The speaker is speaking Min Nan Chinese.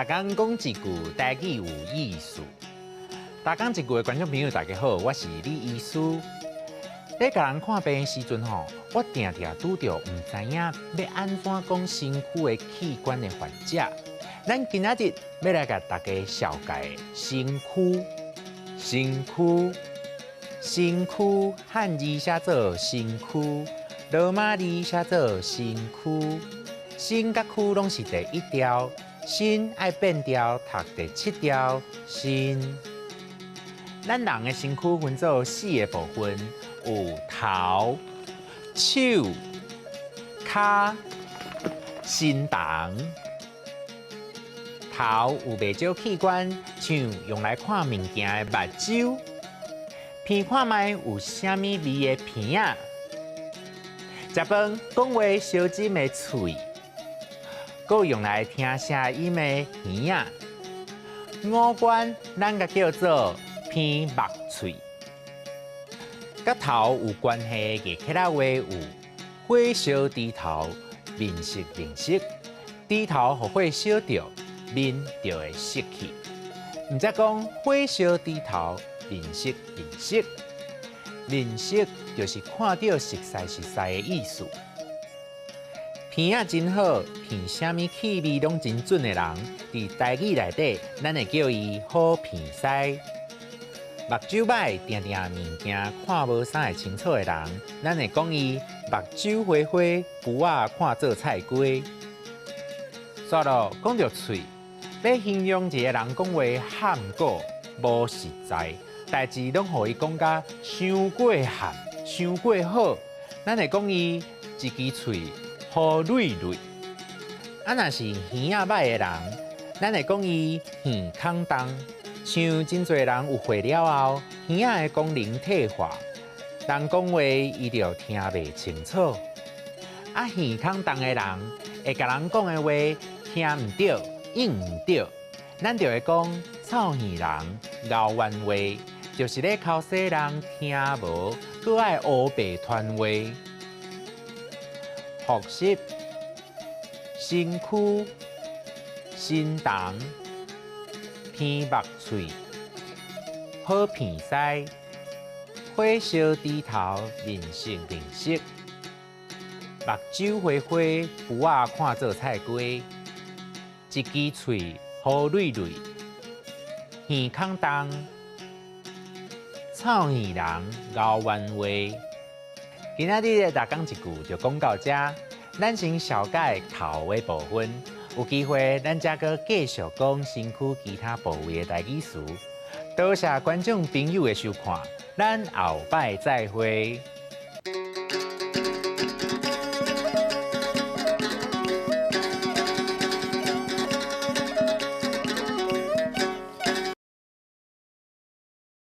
工講一句台語有意思。逐工一句的觀眾朋友，大家好，我是李醫師。咧共人看病的時陣吼，我定定拄著毋知影欲按怎講身軀的器官的患者。咱今仔日欲來共大家紹介身軀、身軀、身軀，漢字寫做身軀，羅馬字寫做身軀，身佮軀攏是第一調。身愛變調，讀第七調。身，咱人的身軀分做四个部分，有頭、手、跤、身胴。頭有袂少器官，像用來看物件的目睭，鼻看覓有啥物味的鼻仔，食飯講話相斟的喙。閣有用來聽聲音的耳仔，五官咱共叫做鼻目喙。佮頭有關係的客家話有火燒豬頭，面色面色，豬頭予火燒著，面就會色去。毋則講火燒豬頭，面色面色，面色就是看著熟似熟似的意思。鼻仔真好，鼻啥物氣味攏真準的人，佇台語內底，咱會叫伊好鼻師。目睭䆀，定定物件看無啥會清楚的人，咱會講伊目睭花花，龜仔看做菜雞。煞落講著喙，欲形容一个人講話含糊無實在，代誌攏予伊講甲傷過含，傷過好，咱會講伊一支喙予累累。啊，若是耳仔䆀的人，咱會講伊耳空重。像真濟人有歲了後，耳仔的功能退化，人講話伊就聽袂清楚。啊，耳空重的人會共人講的話聽毋著、應毋著，咱就會講臭耳人𠢕冤話，就是咧剾洗人聽無，閣愛烏白傳話。複習：身軀、身胴、鼻目喙、好鼻師、火燒豬頭、面色面色、目睭花花、龜仔看做菜雞、一支喙予累累、耳空重、臭耳人𠢕冤話。今仔日的逐工一句就講到遮，咱先紹介頭的部分，有機會咱才閣繼續講身軀其他部位的台語詞。多謝觀眾朋友的收看，咱後擺再會。